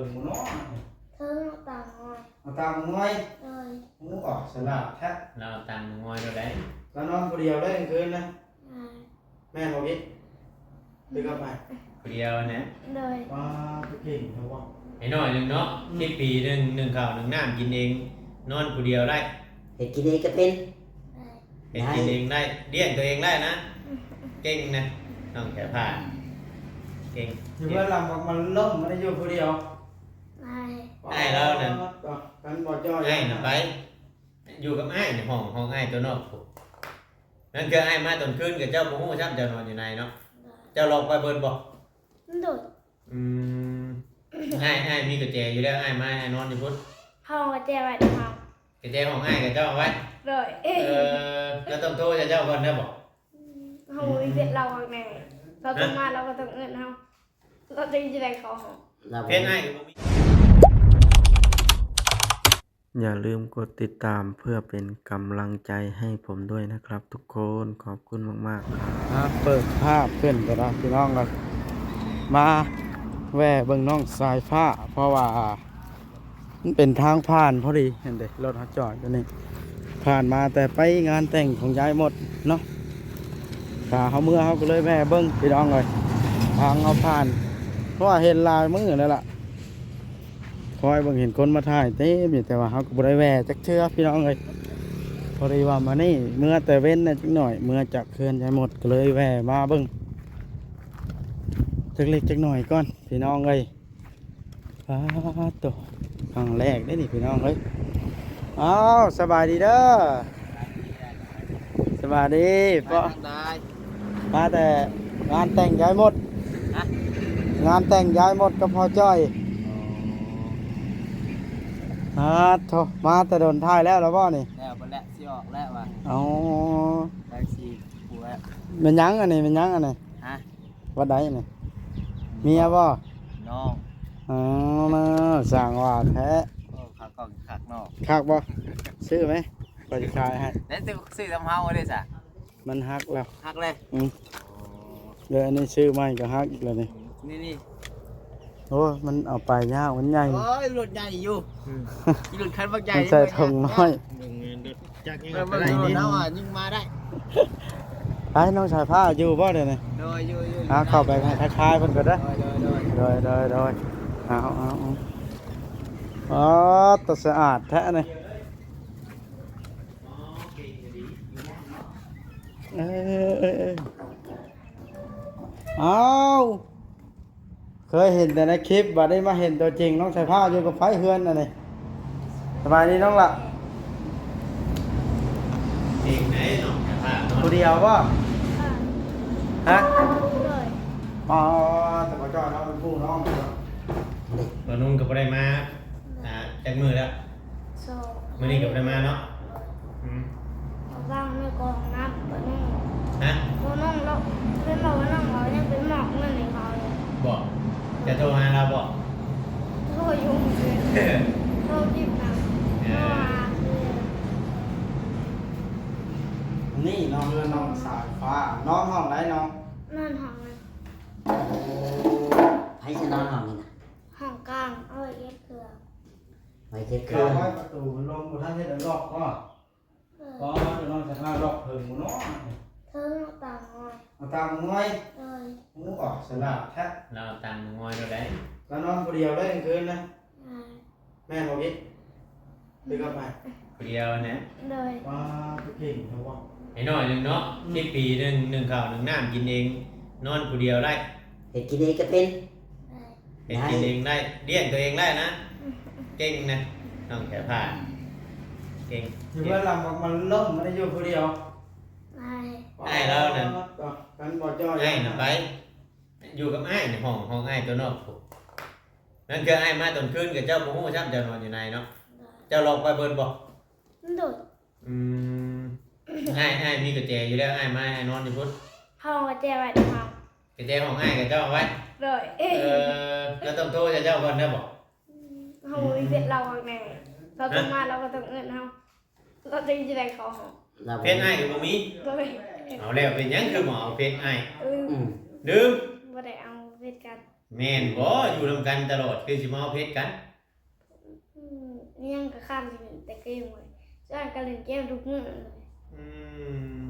ເທິງເອົາຕາງງອຍ ເອົາຕາງງອຍ. ໂດຍ. ໂອ້ ສະຫຼາດແທ້. ລາວເອົາຕາງງອຍໂລດໃດ໋. ລາວນອນຜູ້ດຽວເລີຍກາງຄືນນະ. ໂດຍ. ແມ່ນບໍ່? ຜິດ ຫຼືກັບໃຜ? ຜູ້ດຽວນະ. ໂດຍ. ວ້າ ຄືເກັ່ງແທ້ວະ. ໄອ້ນ້ອຍໜຶ່ງເນາະ ອືມ ສິບປີໜຶ່ງ ໜຶ້ງເຂົ້າໜຶ້ງນ້ຳກິນເອງ ນອນຜູ້ດຽວໄດ້ ເຮັດກິນເອງກໍເປັນ. ໂດຍ. ເຮັດກິນເອງໄດ້ ລ້ຽງຕົວເອງໄດ້ນະ. ເກັ່ງນະ ນ້ອງແກ້ຜ້າ ເກັ່ງ. ຢູ່ເຮືອນລຳມັນລົ້ມ ມັນຢູ່ຜູ້ດຽວ. ອ້າຍ ອ້າຍລາວນັ້ນ ກັນບໍ່ຈ່ອຍ ອ້າຍນະໄປ ຢູ່ກັບອ້າຍໃນຫ້ອງ ຫ້ອງອ້າຍຕົວນອກພຸ້ນ. ນັ້ນຄືອ້າຍມາຕອນຄືນ ກໍເຈົ້າບໍ່ຮູ້ຊ້ຳ ເຈົ້ານອນຢູ່ໃນເນາະ. ໂດຍ. ເຈົ້າລັອກໄວ້ເບິດບໍ່? ໂດຍ. ອືມ ອ້າຍ ອ້າຍມີກະແຈຢູ່ແລ້ວ ອ້າຍມາ ອ້າຍນອນຢູ່ພຸ້ນ. ເຮົາເອົາກະແຈໄວ້ນຳເຮົາ. ກະແຈຫ້ອງອ້າຍກໍເຈົ້າເອົາໄວ້. ໂດຍ. ເອີ ລາວຕ້ອງໂທໃສ່ເຈົ້າກ່ອນໄດ້ບໍ່? ອືມ ເຮົາບໍ່ມີເຟສລາວຂ້າງໃນ ລາວໂທມາ ລາວກໍຕ້ອງເອີ້ນເຮົາ ລາວຈຶ່ງຊິໄດ້ເຂົ້າຫ້ອງ. ເຟສອ້າຍກໍບໍ່ມີ. ຢ່າลืมกดติดตามเพื่อเป็นกำลังใจให้ผมด้วยนะครับทุกคน ขอบคุณมากๆ ครับ ອ່າ ເປີດພາບຂຶ້ນກໍໄດ້ພີ່ນ້ອງເອີຍ ມາແວ່ເບິ່ງນ້ອງສາຍຟ້າ ເພາະວ່າ ມັນເປັນທາງຜ່ານພໍດີ ເຫັນເດ້ ລົດເຮົາຈອດຢູ່ນີ້ ຜ່ານມາແຕ່ໄປງານແຕ່ງຂອງຍາຍມົດເນາະ. ຖ້າເຮົາເມືອ ເຮົາກໍເລີຍແວ່ເບິ່ງພີ່ນ້ອງເອີຍ ທາງເຮົາຜ່ານ ເພາະວ່າເຫັນຫຼາຍມື້ແລ້ວລະ ຄອຍເບິ່ງເຫັນຄົນມາຖ່າຍເຕັມຢູ່ ແຕ່ວ່າເຮົາກໍບໍ່ໄດ້ແວ່ຈັກເທື່ອພີ່ນ້ອງເອີຍ. ພໍດີວ່າມານີ້ເມືອແຕ່ເວັນແດ່ຈັກໜ້ອຍ ເມືອຈາກເຮືອນຍາຍມົດ ກໍເລີຍແວ່ມາເບິ່ງຈັກເລັກຈັກໜ້ອຍກ່ອນພີ່ນ້ອງເອີຍ. ປາດໂທ້ ຄັ້ງແລກເດ້ນີ້ພີ່ນ້ອງເອີຍ. ອ້າວ ສະບາຍດີເດີ ສະບາຍດີ. ມາແຕ່ງານແຕ່ງຍາຍມົດ. ຮະ? ງານແຕ່ງຍາຍມົດກັບພໍ່ຈ້ອຍ. ອໍ ປາດໂທ້ ມາແຕ່ດົນ ຖ່າຍແລ້ວລະບໍ່ນີ້? ແລ້ວເບິດແລ້ວ ຊິອອກແລ້ວວ່າ. ອໍ ໄດ້ຊິ ແມ່ນຫຍັງອັນນີ້ ແມ່ນຫຍັງອັນນີ້? ຮະ? ວັດໃດນີ້? ເມຍບໍ່? ນ້ອງ. ອໍ ຊ່າງວ່າແທ້. ໂອ້ ຂາກອງຄັກເນາະ. ຄັກບໍ່? ຊື້ໄໝ? ຂ້ອຍຊິຂາຍໃຫ້. ແລ້ວຊື້ນຳເຮົາເດ້ຊະ? ມັນຫັກແລ້ວ. ຫັກເລີຍ? ອືມ. ອໍ ເດີ ອັນນີ້ຊື້ໃໝ່ກໍຫັກອີກແລ້ວນີ້. ນີ້ໆ. ໂອ້ຍ ມັນເອົາໄປຍາກ ມັນໃຫຍ່. ໂອ້ຍ ລົດໃຫຍ່ຢູ່. ອືມ. ລົດຄັນບັກໃຫຍ່ ມັນໃສ່ຖົງນ້ອຍ. ເອີ ມັນລົດຈັກຍັງໄປໄດ້ນີ້ ເຮົາວ່າຍັງມາໄດ້. ໄປ ນ້ອງສາຍຟ້າຢູ່ບໍ່ດຽວນີ້? ໂດຍ ຢູ່ໆ. ເອົາ ເຂົ້າໄປທັກທາຍເພິ່ນກ່ອນເດີ. ໂດຍໆໆ. ໂດຍໆໆ. ເອົາໆໆ. ອໍ ຕາສະອາດແທ້ນີ້. ເອີ ເອີ ເອີ. ອ້າວ ເຄີຍເຫັນແຕ່ໃນຄລິບ ບັດນີ້ມາເຫັນຕົວຈິງ ນ້ອງສາຍຟ້າຢູ່ກັບໃຜເຮືອນອັນນີ້? ສະບາຍດີນ້ອງຫຼ້າ. ເອງໄດ໋ນ້ອງສາຍຟ້າເນາະ. ຜູ້ດຽວບໍ່? ຮະ? ໂດຍ. ອໍ ແຕ່ວ່າເຈົ້າເນາະ ເປັນຜູ້ນ້ອງ. ບໍ່ນຸ່ງກໍບໍ່ໄດ້ມາ ອ່າ ຈັກມື້ແລ້ວ? ສອງ. ມື້ນີ້ກໍບໍ່ໄດ້ມາເນາະ? ອືມ. ເຂົາວ່າງໃນກອງນ້ຳ ບໍ່ນຸ່ງ. ຮະ? ບໍ່ນຸ່ງລະ ເພິ່ນບອກວ່ານຸ່ງເຂົາຍັງເປັນໝອກເງິນໃຫ້ເຂົາຢູ່. ບໍ່? ຈະໂທຫາລາວບໍ່? ໂທຢູ່ ໂທກິນນຳ. ເອີ ໂທຫາ. ນີ້ເນາະ ເຮືອນນ້ອງສາຍຟ້າ. ນອນຫ້ອງໃດນ້ອງ? ນອນຫ້ອງນັ້ນ. ໂອ້ ໃຜຊິນອນຫ້ອງນີ້ນະ? ຫ້ອງກາງ ເອົາໄວ້ເກັບເຄື່ອງ. ໄວ້ເກັບເຄື່ອງ. ເອົາໄວ້ປະຕູລົມ ບໍ່ທັນເຮັດອັນລັອກບໍ່? ເອີ. ອໍ ນ້ອງສາຍຟ້າລັອກເຖິງບໍ່ເນາະ? ເຖິງ ເອົາຕາງງອຍ ເອົາຕາງງອຍ. ໂດຍ. ໂອ້ ສະຫຼາດແທ້. ລາວເອົາຕາງງອຍໂລດໃດ໋. ລາວນອນຜູ້ດຽວເລີຍກາງຄືນນະ. ໂດຍ. ແມ່ນບໍ່? ຜິດ ຫຼືກັບໃຜ? ຜູ້ດຽວນະ. ໂດຍ. ວ້າ ຄືເກັ່ງແທ້ວະ. ໄອ້ນ້ອຍໜຶ່ງເນາະ ອືມ ສິບປີໜຶ່ງ ໜຶ້ງເຂົ້າໜຶ້ງນ້ຳກິນເອງ ນອນຜູ້ດຽວໄດ້ ເຮັດກິນເອງກໍເປັນ. ໂດຍ. ເຮັດກິນເອງໄດ້ ລ້ຽງຕົວເອງໄດ້ນະ. ອືມ. ເກັ່ງນະ ນ້ອງແກ້ຜ້າ ເກັ່ງ. ຢູ່ເຮືອນລຳມັນລົ້ມ ມັນໄດ້ຢູ່ຜູ້ດຽວ. ອ້າຍ ອ້າຍລາວນັ້ນ ກັນບໍ່ຈ່ອຍ ອ້າຍນະໄປ ຢູ່ກັບອ້າຍໃນຫ້ອງ ຫ້ອງອ້າຍຕົວນອກພຸ້ນ. ນັ້ນຄືອ້າຍມາຕອນຄືນ ກໍເຈົ້າບໍ່ຮູ້ຊ້ຳ ເຈົ້ານອນຢູ່ໃນເນາະ. ໂດຍ. ເຈົ້າລັອກໄວ້ເບິດບໍ່? ໂດຍ. ອືມ ອ້າຍ ອ້າຍມີກະແຈຢູ່ແລ້ວ ອ້າຍມາ ອ້າຍນອນຢູ່ພຸ້ນ. ເຮົາເອົາກະແຈໄວ້ນຳເຮົາ. ກະແຈຫ້ອງອ້າຍກໍເຈົ້າເອົາໄວ້. ໂດຍ. ເອີ ລາວຕ້ອງໂທໃສ່ເຈົ້າກ່ອນໄດ້ບໍ່? ອືມ ເຮົາບໍ່ມີເຟສລາວຂ້າງໃນ ລາວໂທມາ ລາວກໍຕ້ອງເອີ້ນເຮົາ ລາວຈຶ່ງຊິໄດ້ເຂົ້າຫ້ອງ. ເຟສອ້າຍກໍບໍ່ມີ. ໂດຍ. ເອົາແລ້ວ ເປັນຫຍັງຄືບໍ່ເອົາເຟສອ້າຍ? ອືມ ລືມ ບໍ່ໄດ້ເອົາເຟສກັນ. ແມ່ນບໍ່? ຢູ່ນຳກັນຕະຫຼອດ ຄືຊິມາເອົາເພັດກັນ? ອືມ ຍັງກະຄ້າງຊິຫຼິ້ນແຕ່ເກມເວີຍ ສ່ວນກະຫຼິ້ນເກມທຸກມື້ເລີຍ. ອືມ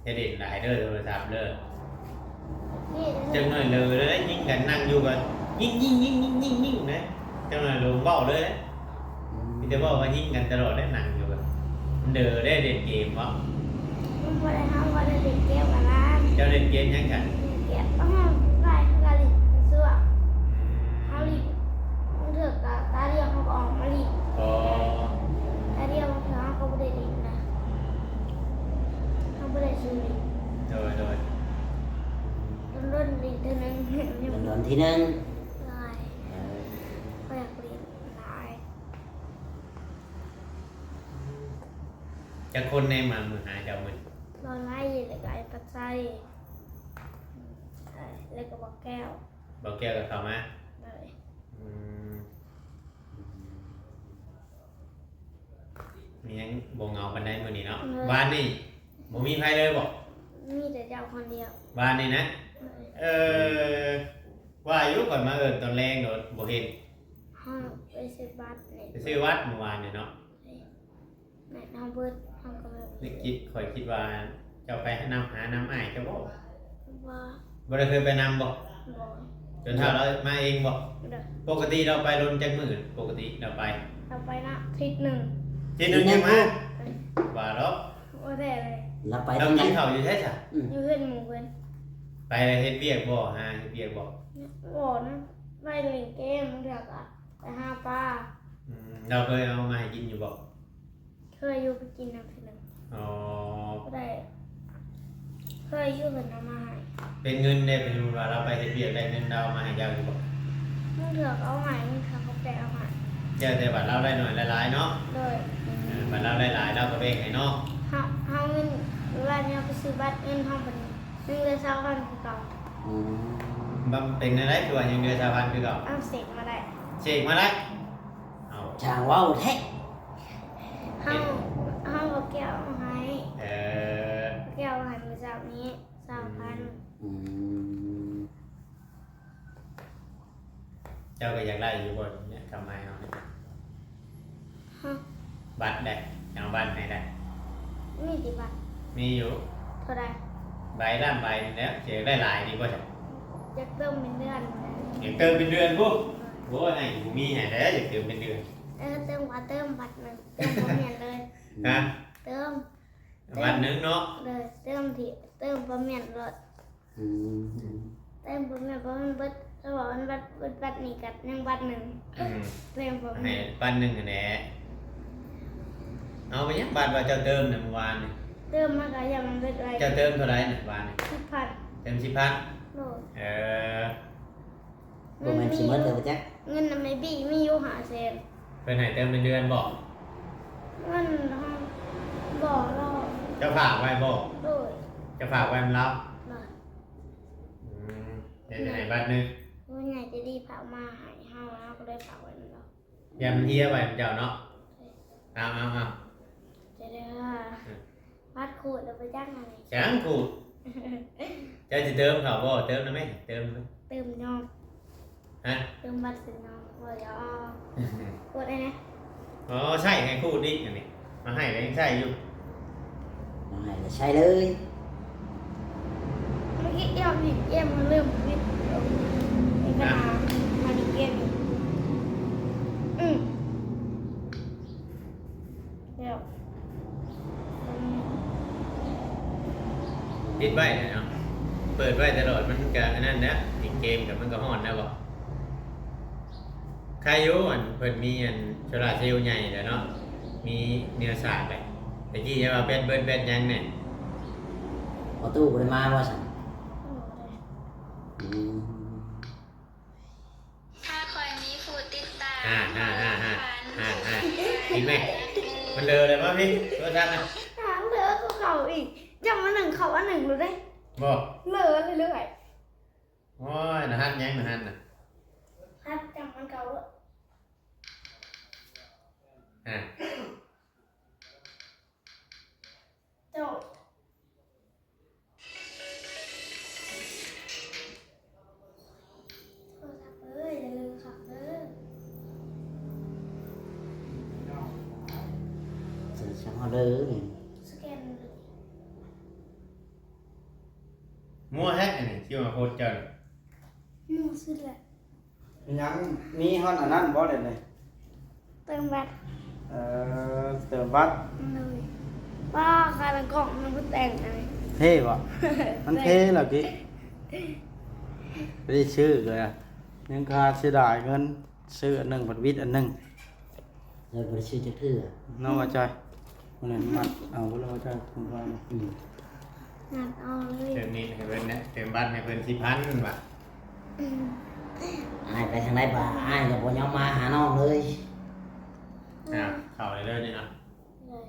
ຢ່າຫຼິ້ນຫຼາຍເດີໂທລະສັບເດີ. ຈັກໜ້ອຍເລີເລີຍ ຍິງກັນ ນັ່ງຢູ່ກະຍິງໆໆໆໆເດ້. ຈັກໜ້ອຍລົງເວົ້າເລີຍ ອືມ ມີແຕ່ເວົ້າວ່າຍິງກັນຕະຫຼອດເດ້ ນັ່ງຢູ່ກະ ເດີເດ້ ເລ່ນເກມບໍ່? ມັນບໍ່ໄດ້ ເຮົາບໍ່ໄດ້ຫຼິ້ນເກມກັນນະ. ເຈົ້າຫຼິ້ນເກມຫຍັງຊັ້ນ? ເກມ ເຮົາໄປ ເຮົາກະຫຼິ້ນຊ່ວງ ອືມ ເຮົາຫຼິ້ນ ບາງເທື່ອກະຕາດຽວເຮົາກະອອກມາຫຼິ້ນ. ອໍ ຕາດຽວບາງເທື່ອເຮົາກະບໍ່ໄດ້ຫຼິ້ນນະ ເຮົາບໍ່ໄດ້ສູ້ຫຼິ້ນ. ໂດຍໆ ດົນໆຫຼິ້ນເທື່ອໜຶ່ງ ດົນໆທີໜຶ່ງ. ໂດຍ ເອີ ຂ້ອຍຢາກຫຼິ້ນຫຼາຍ. ຈັກຄົນແດ່ມາມື້ຫາເຈົ້າມື້ນີ້? ລອນໄລ ແລ້ວກະໄອ້ປັດໄຊ ແລ້ວກະບັກແກ້ວ. ບັກແກ້ວກະເຂົ້າມາ? ໂດຍ ອືມ ມີຫຍັງບໍ່ເຫງົາປານໃດມື້ນີ້ເນາະ? ໂດຍ ວານນີ້ບໍ່ມີໃຜເລີຍບໍ່? ມີແຕ່ເຈົ້າຄົນດຽວ ວານນີ້ນະ? ໂດຍ ເອີ ວ່າຢູ່ ຂ້ອຍມາເອີ້ນຕອນແລງໂດດ ບໍ່ເຫັນ. ເຮົາໄປຊື້ບັດນີ້ ໄປຊື້ບັດມື້ວານນີ້ເນາະ. ໂດຍ ແມ່ນເຮົາເບິດ ເຮົາກະເລີຍ ນີ້ຄິດ ຂ້ອຍຄິດວ່າເຈົ້າໄປນຳ ຫານຳອ້າຍເຈົ້າບໍ່? ບໍ່ ບໍ່ໄດ້ເຄີຍໄປນຳບໍ່? ບໍ່ ຈົນເຖົ້າລາວມາເອງບໍ່? ໂດຍ ປົກກະຕິລາວໄປດົນຈັກມື້? ປົກກະຕິລາວໄປ ລາວໄປນະ ທິດໜຶ່ງ ທິດໜຶ່ງຈັ່ງມາ. ເອີ ວ່າດອກ ບໍ່ແທ້ເລີຍ ລາວໄປ ລາວກິນເຂົ້າຢູ່ໃສຊະ? ອືມ ຢູ່ເຮືອນໝູ່ເພິ່ນ. ໄປແລ້ວເຮັດວຽກບໍ່? ຫາເຮັດວຽກບໍ່? ບໍ່ນະ ໄປຫຼິ້ນເກມ ບາງເທື່ອກະໄປຫາປາ. ອືມ ລາວເຄີຍເອົາມາໃຫ້ກິນຢູ່ບໍ່? ເຄີຍຢູ່ ໄປກິນນຳເທື່ອໜຶ່ງ. ອໍ ບໍ່ໄດ້ ເຄີຍຢູ່ ເພິ່ນເອົາມາໃຫ້. ເປັນເງິນເດ້? ເປັນສົມມຸດວ່າລາວໄປເຮັດວຽກໄດ້ເງິນ ລາວເອົາມາໃຫ້ເຈົ້າຢູ່ບໍ່? ບາງເທື່ອກະເອົາໃຫ້ ບາງເທື່ອກະບໍ່ໄດ້ເອົາໃຫ້ ແລ້ວແຕ່ວ່າລາວໄດ້ໜ້ອຍໄດ້ຫຼາຍເນາະ. ໂດຍ ເອີ ບາດລາວໄດ້ຫຼາຍ ລາວກະແບ່ງໃຫ້ເນາະ. ເຮົາ ເຮົາເງິນ ເວລານີ້ເຮົາໄປຊື້ບັດ ເງິນເຮົາບາດນີ້ ຍັງເຫຼືອຊາວພັນຄືເກົ່າ. ອືມ ມັນເປັນແນວໃດ ຄືວ່າຍັງເຫຼືອຊາວພັນຄືເກົ່າ? ເອົາ ເສກມາໄດ້ ເສກມາໄດ້. ເອົາ ຊ່າງເວົ້າແທ້. ເຮົາ ເຮົາບໍ່ກ່ຽວເອົາໃຫ້. ເອີ ບໍ່ກ່ຽວເອົາໃຫ້ມື້ເຊົ້ານີ້ ຊາວພັນ. ອືມ ເຈົ້າກະຢາກໄດ້ຢູ່ບໍ່ເນຍ ຄຳໄມເຮົານີ້? ຮະ ບັດໃດ ເອົາບັດໃຫ້ໄດ້. ມີຕິບັດ? ມີຢູ່. ເທົ່າໃດ? ໃບລະໃບນີ້ແຫຼະ. ຢາກໄດ້ຫຼາຍດີບໍ່? ຢາກເຕີມເປັນເດືອນ. ຢາກເຕີມເປັນເດືອນພຸ້ນ. ໂອ້ຍ ໃຫ້ ບໍ່ມີໃຫ້ແຫຼະ ຢາກເຕີມເປັນເດືອນ. ເອີ ເຕີມ ເຕີມບັດໜຶ່ງ ເຕີມບໍ່ແມ່ນເລີຍ. ຮະ? ເຕີມ ບັດໜຶ່ງເນາະ. ໂດຍ ເຕີມທີ່ ເຕີມບໍ່ແມ່ນໂລດ. ອືມ ເຕີມບໍ່ແມ່ນ ບໍ່ແມ່ນເບິດ ເພາະວ່າມັນບັດ ເບິດບັດນີ້ກະຍັງບັດໜຶ່ງ. ອືມ ເຕີມບໍ່ແມ່ນ ໃຫ້ບັດໜຶ່ງຫັ້ນແຫຼະ. ເອົາ ເປັນຫຍັງ ບັດວ່າເຈົ້າເຕີມນະມື້ວານນີ້? ເຕີມມັນກະຢ້ານມັນເບິດໄວ. ເຈົ້າເຕີມເທົ່າໃດນະວານນີ້? ສິບພັນ. ເຕີມສິບພັນ. ໂດຍ ເອີ ບໍ່ແມ່ນຊິໝົດແລ້ວບໍ່ຈັກ. ເງິນນຳແມ່ບີ້ມີຢູ່ຫ້າແສນ. ເພິ່ນໃຫ້ເຕີມເປັນເດືອນບໍ່? ເງິນ ບໍ່ ເຈົ້າຝາກໄວ້ບໍ່? ໂດຍ ເຈົ້າຝາກໄວ້ນຳລາວ. ໂດຍ ອືມ ເຮັດຈັ່ງໃດບັດນີ້? ຜູ້ໃຫຍ່ໃຈດີຝາກມາໃຫ້ເຮົາ ເຮົາກະເລີຍຝາກໄວ້ນຳລາວ. ຢ້ານມັນເຮຍໄວ້ນຳເຈົ້າເນາະ. ເອົາ ເອົາ ເອົາ ຈະໄດ້ວ່າ ອືມ ບັດຂູດແລ້ວບໍ່ຈັກຫັ້ນ. ຫຍັງຂູດ? ເຈົ້າຊິເຕີມເຂົ້າບໍ່? ເຕີມນຳແມ່ ເຕີມນຳແມ່. ເຕີມຍອມ. ຮະ? ເຕີມບັດຊື້ນອມ. ບໍ່ຢາກ ຂູດໄດ້ນະ. ອໍ ໃຊ້ໃຫ້ຂູດອີກອັນນີ້ ມາໃຫ້ແລ້ວຍັງໃຊ້ຢູ່. ມາໃຫ້ແລ້ວໃຊ້ເລີຍ. ເມື່ອກີ້ເອວນີ້ ເອວມັນເລີ່ມຜິດ ນີ້ກະ ມາຫຼິ້ນເກມຢູ່. ອືມ ແລ້ວ ປິດໄວ້ແຫຼະເນາະ ເປີດໄວ້ຕະຫຼອດມັນກະອັນນັ້ນແຫຼະ ຫຼິ້ນເກມກະມັນກະຮ້ອນແລ້ວເບາະ. ໃຄຢູ່ ອັນ ເພິ່ນມີ ອັນ ໂຊລາເຊວໃຫຍ່ແລ້ວເນາະ ມີແນວສາດແຫຼະ. ແຕ່ກີ້ຢ່າວ່າແບັດເບິດແບັດຫຍັງແນ່. ພໍ່ຕູ້ບໍ່ໄດ້ມາບໍ່ຊັ້ນ? ອືມ ຖ້າຂ້ອຍມີຜູ້ຕິດຕາມ ອ່າ ອ່າ ອ່າ ອ່າ ອ່າ ອ່າ ອີກແມ່ ມັນເລີແລ້ວມາພີ້ ໂທລະສັບນະ ຫາເລີກວ່າເກົ່າອີກ. ຢ່າມາໜຶ່ງເຂົ້າອັນໜຶ່ງໂລດເດ້ ບໍ່ ເລີເລື້ອຍໆ. ໂອ້ຍ ລະຫັດຫຍັງ ລະຫັດນະ? ລະຫັດຈັ່ງມັນເກົ່າ. ອ່າ ເຈົ້າ ໂທລະສັບ ເອົາເດີນີ້ ສະແກນເລີຍ. ມົວແທ້ອັນນີ້ ຄິວອາໂຄດເຈົ້ານີ້ ໝູ່ສຸດແຫຼະ. ຍັງມີຮອດອັນນັ້ນບໍ່ເດນີ້? ເຕີມບັດ. ເອີ ເຕີມບັດ. ໂດຍ. ປ້າ ຄານະກ້ອງມັນບໍ່ແຕ່ງອັນນີ້ ເທ່ບໍ່? ມັນເທ່ແລ້ວຕິ ໄປຊື້ເລີຍ. ຍັງຄາເສຍດາຍເງິນ ຊື້ອັນໜຶ່ງ ພັດວິດອັນໜຶ່ງ. ເອີ ບໍ່ໄດ້ຊື້ຈັກເທື່ອເນາະ ວ່າຈ້ອຍ. ມື້ນັ້ນມັດເອົາບໍ່ລະວ່າຈ້ອຍ ຜົມວ່າ. ອືມ ມັດເອົາເລີຍ. ເຕີມນີ້ໃຫ້ເພິ່ນແດ່ ເຕີມບັດໃຫ້ເພິ່ນສິບພັນວ່າ. ອືມ ອ້າຍໄປທາງໃດບໍ່? ອ້າຍກໍບໍ່ຍອມມາຫານ້ອງເລີຍ. ອ່າ ເຂົ້າໄດ້ເລີຍນີ້ນະ. ໄດ້.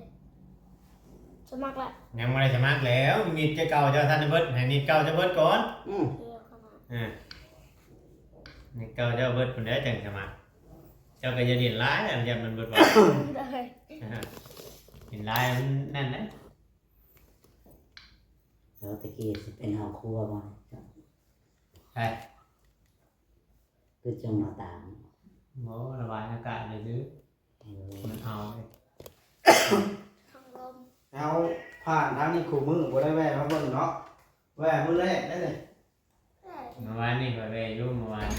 ສະໝັກລະ? ຍັງບໍ່ໄດ້ສະໝັກແລ້ວ. ນິດເກົ່າເຈົ້າທັນໄດ້ເບິດ ໃຫ້ນິດເກົ່າເຈົ້າເບິດກ່ອນ. ອືມ ເອີ ນິດເກົ່າເຈົ້າເບິດພຸ້ນແຫຼະຈັ່ງສະໝັກ. ເຈົ້າກໍຢ່າຫຼິ້ນຫຼາຍ ອັນຢ້ານມັນເບິດໄວ. ໄດ້. ຫຼິ້ນຫຼາຍມັນນັ້ນແຫຼະ. ແລ້ວແຕ່ກີ້ຊິເປັນຫ້ອງຄົວບໍ່? ໃຊ່. ຄືຈັ່ງໜ້າຕ່າງ. ບໍ່ ລະບາຍອາກາດຊື່ໆ. ເອີ ມັນເອົາເດ້. ທາງລົມ. ເຮົາຜ່ານທາງນີ້ຄູ່ມື້ ບໍ່ໄດ້ແວ່ມາເບິ່ງເນາະ. ແວ່ມື້ແລກໄດ້ນີ້. ເມື່ອວານນີ້ຂ້ອຍແວ່ຢູ່ ເມື່ອວານ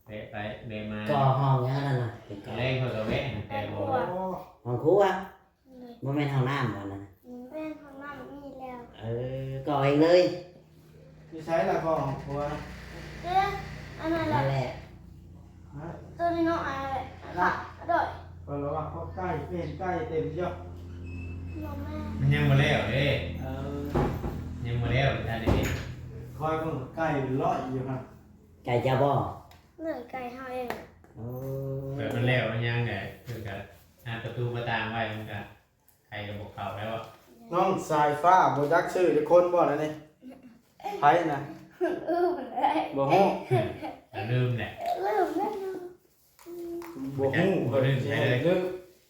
ແວ່ໄປແວ່ມາ. ກໍຫ້ອງຫຍັງນັ້ນນະ? ຕອນແລກຂ້ອຍກໍແວ່ ແຕ່ບໍ່ ຫ້ອງຄົວ. ໂດຍ. ບໍ່ແມ່ນຫ້ອງນ້ຳບໍ່ນະ? ແມ່ນ ຫ້ອງນ້ຳມີແລ້ວ. ເອີ ກໍເອົາເອງເລີຍ. ຢູ່ໃສລະກໍຫ້ອງຄົວ? ເອີ ອັນນັ້ນລະ. ນັ້ນແຫຼະ. ຮະ? ຕົວນ້ອຍໆ ອັນນັ້ນແຫຼະ. ລະ ໂດຍ. ຂ້ອຍລະວ່າເຂົາໄກ່ ເປັນໄກ່ເຕັມຢູ່. ບໍ່ແມ່ນ. ມັນຍັງບໍ່ແລ້ວເດ້. ເອີ ຍັງບໍ່ແລ້ວ ທ່ານໄດ້ເຫັນ. ຂ້ອຍເບິ່ງໄກ່ເປັນຮ້ອຍຢູ່ຫັ້ນ. ໄກ່ເຈົ້າບໍ່? ເອີ ໄກ່ເຮົາເອງ. ໂອ້ ແບບມັນແລ້ວມັນຍັງແຫຼະ ເພິ່ນກະອັດປະຕູປະຕ່າງໄວ້ ມັນກະ ໄກ່ກໍບໍ່ເຂົ້າແລ້ວອະ. ນ້ອງສາຍຟ້າບໍ່ຈັກຊື່ຈັກຄົນບໍ່ລະນີ້? ໃຜນະ? ລືມແລ້ວ. ບໍ່ຮູ້. ລືມແຫຼະ. ລືມແລ້ວ. ບໍ່ຮູ້. ບໍ່ລືມໃຜເລີຍ. ລືມ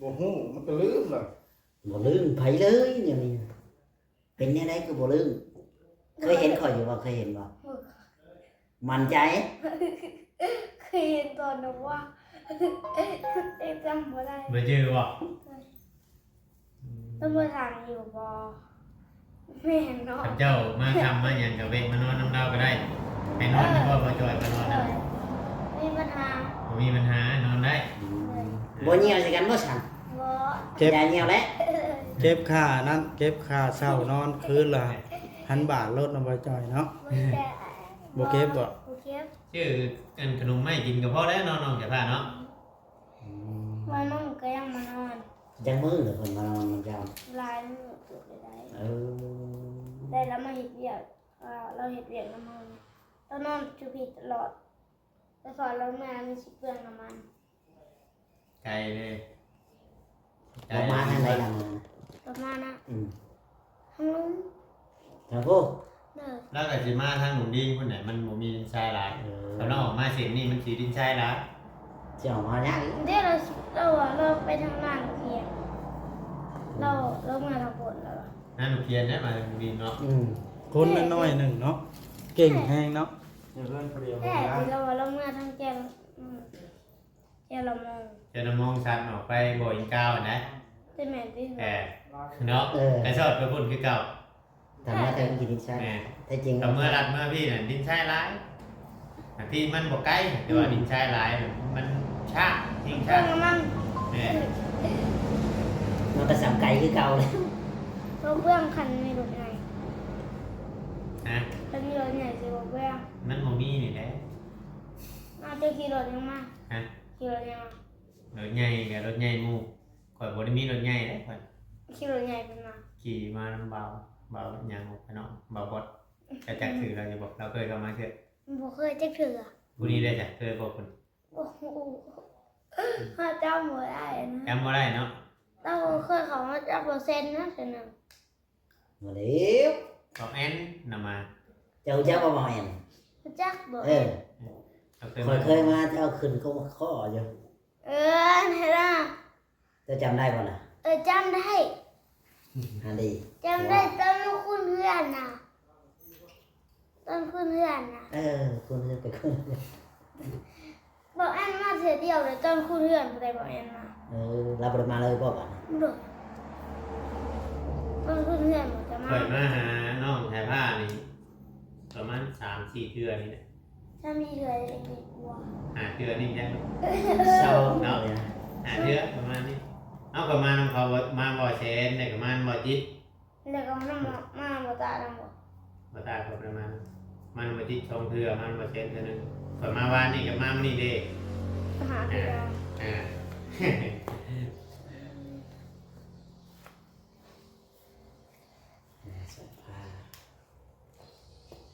ບໍ່ຮູ້ ມັນກໍລືມລະ. ບໍ່ລືມໃຜເລີຍດຽວນີ້. ເປັນແນວໃດຄືບໍ່ລືມ? ເຄີຍເຫັນຂ້ອຍຢູ່ບໍ່? ເຄີຍເຫັນບໍ່? ໝັ້ນໃຈ? ເຄີຍເຫັນຕອນນັ້ນວ່າ ແຕ່ຈຳບໍ່ໄດ້. ບໍ່ຈື່ບໍ່? ອືມ ຕ້ອງມາຖາມຢູ່ບໍ່? ແມ່ນເນາະ. ຄັນເຈົ້າມາຄ່ຳມາຫຍັງກໍແວະມານອນນຳລາວກໍໄດ້. ໃຫ້ນອນຢູ່ບໍ່? ເອີ ບໍ່ຈ່ອຍມານອນນຳ. ເອີ ມີບັນຫາ. ບໍ່ມີບັນຫາ ນອນໄດ້. ອືມ ເອີ ບໍ່ຍ່ຽວໃສ່ກັນບໍ່ຊັ້ນ? ບໍ່. ເກັບ ຢ່າຍ່ຽວແຫຼະ. ເກັບຄ່ານັ້ນ ເກັບຄ່າເຊົ່ານອນຄືນລະພັນບາດໂລດເນາະ ບໍ່ຈ່ອຍເນາະ. ບໍ່ເກັບ. ບໍ່ເກັບບໍ່? ບໍ່ເກັບ. ຊື້ອັນຂະໜົມມາໃຫ້ກິນກໍພໍແລ້ວເນາະ ນ້ອງຈະພາເນາະ. ອືມ ວ່ານ້ອງກໍຍັງມານອນ. ຈັກມື້ລະເພິ່ນມານອນນຳເຈົ້າ? ຫຼາຍມື້ເຕີບໄດ້. ເອີ ໄດ້ລະມາເຮັດວຽກ ລາວເຮັດວຽກນຳເຮົາ ລາວນອນຢູ່ພີ້ຕະຫຼອດ. ແຕ່ພໍລາວເມືອມັນຊິເປືອງນ້ຳມັນ. ໄກເດ້. ລາວມາທາງໃດລາວມາ? ລາວມານະ. ອືມ ທາງລຸ່ມ. ທາງພຸ້ນ. ໂດຍ. ລາວກໍຊິມາທາງໜອງດິງພຸ້ນແຫຼະ ມັນບໍ່ມີດິນຊາຍຫຼາຍ. ເອີ ຄັນລາວອອກມາເສັ້ນນີ້ມັນຊິດິນຊາຍຫຼາຍ. ຊິອອກມາຍາກອີກ. ເດ້ ລາວ ລາວວ່າລາວໄປທາງນາໜູກພຽນ. ລາວ ລາວເມືອທາງພຸ້ນລາວວ່າ. ນາໜູກພຽນໄດ້ມາທາງໜອງດິງເນາະ. ອືມ ຄົນນ້ອຍໜຶ່ງເນາະ ເກັ່ງແຮງເນາະ. ຢູ່ເຮືອນຜູ້ດຽວ. ແຕ່ລາວວ່າລາວເມືອທາງແກ່ນ ອືມ ແກ່ນລະມອງ. ແກ່ນລະມອງ ສັດອອກໄປບໍ່ອິນກາວຫັ້ນນະ. ແຕ່ແມ່ນຕິ? ເອີ ເນາະ. ເອີ ໄປສອດໄປພຸ້ນຄືເກົ່າ. ຕາມມາແຕ່ກິນຊະ. ແມ່ນ. ແທ້ຈິງ ກໍເມືອລັດເມືອພີ້ນະ ດິນຊາຍຫຼາຍ. ທີ່ມັນບໍ່ໄກ ແຕ່ວ່າ ອືມ ດິນຊາຍຫຼາຍ ມັນຊ້າ ແຮງຊ້າ. ແມ່ນ. ມັນກໍສ່ຳໄກຄືເກົ່າແຫຼະ. ບໍ່ເບື້ອງ ຄັນມີລົດໃຫຍ່. ຮະ? ຄັນມີລົດໃຫຍ່ຊິບໍ່ເບື້ອງ. ມັນບໍ່ມີນີ້ແຫຼະ. ເອົາ ເຈົ້າຂີ່ລົດຫຍັງມາ? ຮະ? ຂີ່ລົດຫຍັງມາ? ລົດໃຫຍ່ກໍລົດໃຫຍ່ໝູ່. ຂ້ອຍບໍ່ໄດ້ມີລົດໃຫຍ່ເດ້ຂ້ອຍ. ຂີ່ລົດໃຫຍ່ເພິ່ນມາ. ຂີ່ມານຳບ່າວ ບ່າວຫຍັງອອກໄປເນາະ ບ່າວບອດ. ຈະຈັກຖືລາວຢູ່ບໍ່? ລາວເຄີຍເຂົ້າມາເທື່ອ? ບໍ່ເຄີຍຈັກເທື່ອ. ຜູ້ນີ້ເດ້ ເຄີຍບໍ່? ຜູ້ ໂອ້ໂຫ ເຮົາຈຳບໍ່ໄດ້ນະ. ຈຳບໍ່ໄດ້ເນາະ. ລາວເຄີຍເຂົ້າມາຈັກເປີເຊັນນະ ເທື່ອໜຶ່ງ. ບໍ່ແລ້ວ ເບົາແອນນຳມາ. ເຈົ້າຮູ້ຈັກບໍ່ເບົາແອນ? ຮູ້ຈັກເບົາແອນ. ເອີ ຂ້ອຍເຄີຍມາ ເຈົ້າຂຶ້ນກໍຂໍຢູ່. ເອີ ຫັ້ນລະ. ເຈົ້າຈຳໄດ້ບໍ່ລະ? ເອີ ຈຳໄດ້. ຫັ້ນເດ ຈຳໄດ້ຕອນມາຂຸດເຮືອນນະ. ຕອນຂຸດເຮືອນນະ. ເອີ ຂຸດເຮືອນ ໄປຂຸດເຮືອນ. ເບົາແອນມາເທື່ອດຽວເລີຍ ຕອນຂຸດເຮືອນພຸ້ນໃດ ເບົາແອນມາ. ເອີ ລາວບໍ່ໄດ້ມາເລີຍບໍ່ບາດນີ້? ໂດຍ. ເພິ່ນເພື່ອນບໍ່ຈະມາ ຂ້ອຍມາຫານ້ອງສາຍຟ້ານີ້ປະມານສາມສີ່ເທື່ອນີ້ແຫຼະ. ຖ້າມີເທື່ອເລັກໆ ກວ່າ ຫ້າເທື່ອນີ້ແຫຼະ ເຊົາເນາະ ຫ້າເທື່ອປະມານນີ້. ເອົາ ກໍມານຳເຂົາ ມາບໍ່ແສນ ແລ້ວກໍມານຳບໍ່ຈິດ ແລ້ວກໍມານຳ ມາບໍ່ຕານຳບໍ່ ບໍ່ຕາກໍໄປມາ ມານຳບໍ່ຈິດສອງເທື່ອ ມານຳບໍ່ແສນເທື່ອໜຶ່ງ. ຂ້ອຍມາວານນີ້ກັບມາມື້ນີ້ເດ້ ຫ້າເທື່ອ ອ່າ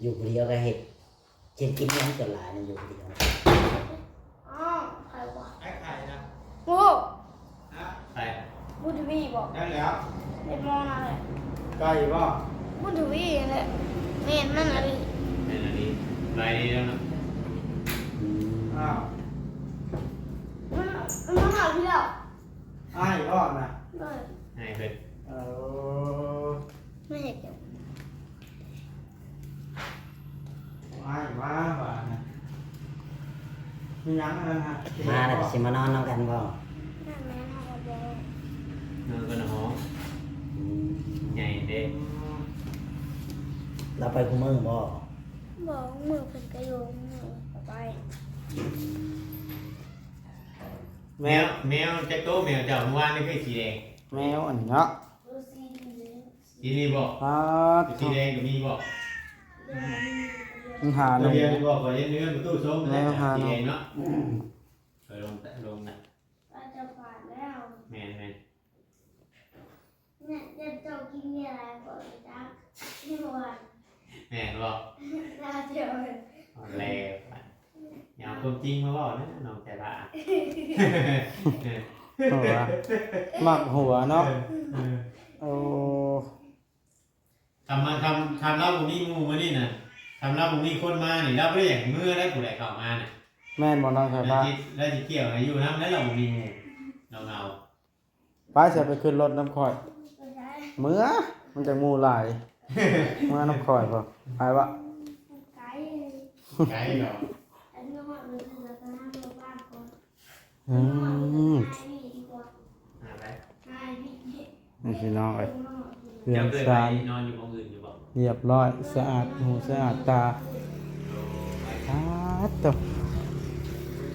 ຢູ່ຜູ້ດຽວກໍເຮັດ ເຮັດກິນຫຍັງສ່ວນຫຼາຍນະ ຢູ່ຜູ້ດຽວ? ອ້າວ ໃຜວະ? ໄອ້ໄຂ່ນະ ໂອ້ ຮະ? ໄຂ່ ບຸນທະວີບໍ? ໄດ້ແລ້ວ ເຮັດໝໍນັ້ນແຫຼະ ໄກ່ບໍ? ບຸນທະວີນັ້ນແຫຼະ ແມ່ນມັນອີ່ຫຼີ ແມ່ນອີ່ຫຼີ ໄລ່ດີແລ້ວເນາະ. ອືມ ອ້າວ ມັນ ມັນມາຫາພີ່ແລ້ວ ອ້າຍບໍນະ? ໂດຍ ອ້າຍເພິ່ນ ເອີ ມາເຮັດຫຍັງ? ອ້າຍມາບາດນະ ມີຫຍັງອັນນັ້ນຮະ? ມາແລ້ວຊິມານອນນຳກັນບໍ? ນອນນຳກັນນະ ນອນກັນນະ ຫ້ອງ ອືມ ໃຫຍ່ເດ້. ອືມ ລາວໄປຄູ່ມື້ບໍ? ບໍ່ ມື້ເພິ່ນກໍຢູ່ ມື້ກໍໄປ. ອືມ ແມວ ແມວຈັກໂຕແມວເຈົ້າ? ເມື່ອວານນີ້ຄືສີແດງ ແມວອັນນີ້ເນາະ ສີນີ້ບໍ? ປາດ ສີແດງກໍມີບໍ? ມັນຫາໜູ ຕົວດຽວນີ້ບໍ? ຂ້ອຍເຫັນຢູ່ເຮືອນປະຕູຊົງ ແມວຫາໜູ ສີແດງເນາະ. ອືມ ຂ້ອຍລົງ ລົງນະ ແມ່ນໆ. ແມ່ນບໍ່? ເອົາແລ້ວ ຢ່າເອົາຄວາມຈິງມາເວົ້ານະ ນ້ອງໃຈຫຼ້າ ຫົວ ມັກຫົວເນາະ. ເອີ ເອີ ໂອ້ ຄັນມາ ຄັນ ຄັນລາວບໍ່ມີໝູ່ມື້ນີ້ນະ ຄັນລາວບໍ່ມີຄົນມານີ້ ລາວບໍ່ໄດ້ຢາກເມືອໄດ້ ຜູ້ໃດເຂົ້າມານະ. ແມ່ນບໍ່ນ້ອງສາຍຟ້າ? ລາວຊິ ລາວຊິກ່ຽວໃຫ້ຢູ່ນຳໄດ໋ ລາວບໍ່ມີໝູ່ ເຫງົາໆ. ໄປ ຊິໄປຂຶ້ນລົດນຳຂ້ອຍ ເມືອ ມັນຈັກໝູ່ຫຼາຍ ເມືອນຳຂ້ອຍບໍ່? ໄປວະ ໄກ ໄກເນາະ. ອືມ ນີ້ພີ່ນ້ອງເອີຍ ເຮືອນຊານ ນອນຢູ່ບ່ອນອື່ນຢູ່ບໍ່? ຮຽບຮ້ອຍ ສະອາດຫູສະອາດຕາ. ປາດໂທ້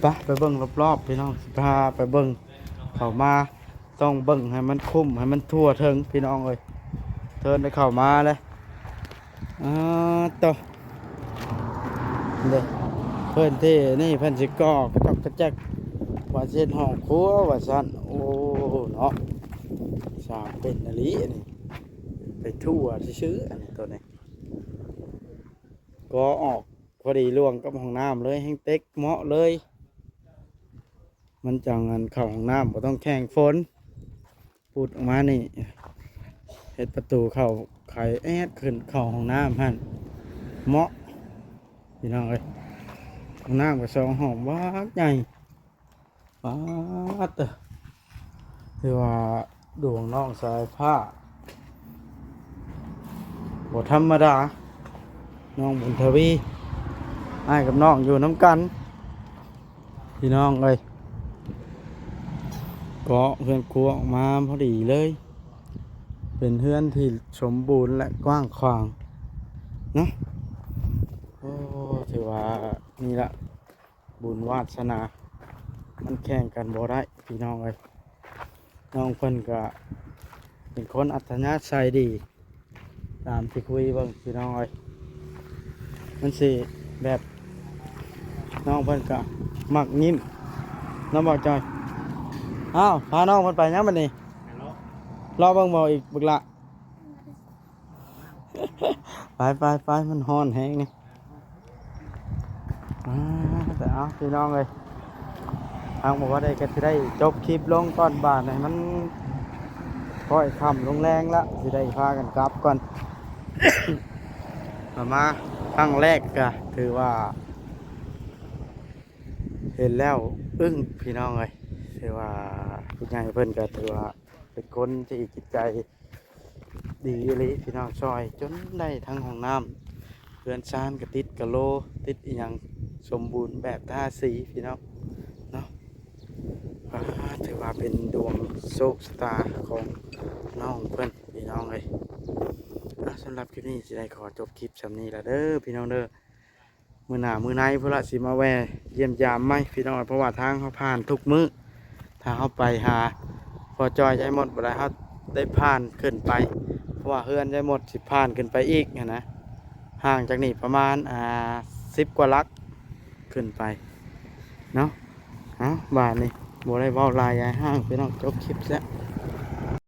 ໄປ ໄປເບິ່ງລອບໆ ພີ່ນ້ອງ ຊິພາໄປເບິ່ງ ເຂົ້າມາ ຕ້ອງເບິ່ງໃຫ້ມັນຄຸ້ມ ໃຫ້ມັນທົ່ວເຖິງ ພີ່ນ້ອງເອີຍ ເທີນໄດ້ເຂົ້າມາເລີຍ. ອາ ໂຕ ເດ້ ພື້ນທີ່ນີ້ເພິ່ນຊິກໍ່ກະຈອກກະແຈກ ວ່າຊິເຮັດຫ້ອງຄົວວ່າຊັ້ນ. ໂອ້ ເນາະ ສ້າງເປັນອີ່ຫຼີນີ້ ໄປທົ່ວຊື່ໆ ອັນນີ້ ໂຕນີ້ ກໍ່ອອກພໍດີລວງກັບຫ້ອງນ້ຳເລີຍ ແຮ່ງເຕັກເໝາະເລີຍ. ມັນຈັ່ງອັນເຂົ້າຫ້ອງນ້ຳບໍ່ຕ້ອງແຂ່ງຝົນ ປຸດອອກມານີ້ ເຮັດປະຕູເຂົ້າ ໄຂແອດຂຶ້ນເຂົ້າຫ້ອງນ້ຳຫັ້ນ ເໝາະ ພີ່ນ້ອງເອີຍ. ຫ້ອງນ້ຳກໍສອງຫ້ອງບັກໃຫຍ່ ປາດເຕີ ຖືວ່າດວງນ້ອງສາຍຟ້າບໍ່ທຳມະດາ ນ້ອງບຸນທະວີ ອ້າຍກັບນ້ອງຢູ່ນຳກັນ ພີ່ນ້ອງເອີຍ. ເກາະເຮືອນຄົວອອກມາພໍດີເລີຍ ເປັນເຮືອນທີ່ສົມບູນ ແລະ ກວ້າງຂວາງເນາະ. ໂອ້ ຖືວ່ານີ້ລະ ບຸນວາດສະໜາ ມັນແຂ່ງກັນບໍ່ໄດ້ ພີ່ນ້ອງເອີຍ. ນ້ອງເພິ່ນກະເປັນຄົນອັດທະຍາໄສດີ ຕາມທີ່ຄຸຍເບິ່ງ ພີ່ນ້ອງເອີຍ ມັນຊິແບບ ນ້ອງເພິ່ນກະມັກຍິ້ມເນາະ ບ່າວຈອຍ. ອ້າວ ພານ້ອງເພິ່ນໄປຫຍັງບັດນີ້? ເລາະເບິ່ງບໍ່ອີກບັກຫຼ້າ? ໄປໆໆ ມັນຮ້ອນແຮງນີ້. ອ່າ ແຕ່ເອົາ ພີ່ນ້ອງເອີຍ ທາງບໍ່ວ່າໃດກໍຊິໄດ້ຈົບຄລິບລົງກ່ອນ ບາດໃຫ້ມັນຄ່ອຍຄ່ຳລົງແລງລະ ຊິໄດ້ພາກັນກັບກ່ອນ. ເຂົ້າມາຄັ້ງແລກກະຖືວ່າເຫັນແລ້ວອຶ້ງ ພີ່ນ້ອງເອີຍ ຖືວ່າຜູ້ໃຫຍ່ເພິ່ນກະຖືວ່າ ເປັນຄົນທີ່ຈິດໃຈດີອີ່ຫຼີ ພີ່ນ້ອງ ຊ່ອຍຈົນໄດ້ທັງຫ້ອງນ້ຳ ເຮືອນຊານກໍຕິດກະໂລ ຕິດອີ່ຫຍັງສົມບູນແບບທາສີ ພີ່ນ້ອງເນາະ. ອ່າ ຖືວ່າເປັນດວງໂຊກຊະຕາຂອງນ້ອງເພິ່ນ ພີ່ນ້ອງເອີຍ. ສຳລັບຄລິບນີ້ຊິໄດ້ຂໍຈົບຄລິບສ່ຳນີ້ລະເດີພີ່ນ້ອງເດີ. ມື້ໜ້າມື້ໃນພຸ້ນລະຊິມາແວ່ຢ້ຽມຢາມໃໝ່ພີ່ນ້ອງ ເພາະວ່າທາງເຮົາຜ່ານທຸກມື້. ຖ້າເຮົາໄປຫາພໍ່ຈ້ອຍຍາຍມົດບໍ່ໄດ້ ເຮົາໄດ້ຜ່ານຂຶ້ນໄປ ເພາະວ່າເຮືອນຍາຍມົດຊິຜ່ານຂຶ້ນໄປອີກຫັ້ນນະ ຫ່າງຈາກນີ້ປະມານ ອ່າ ສິບກວ່າຫຼັກຂຶ້ນໄປເນາະ. ເອົາ ບາດນີ້ບໍ່ໄດ້ເວົ້າຫຼາຍຍາຍຫ່າງພີ່ນ້ອງ ຈົບຄລິບແຊະ.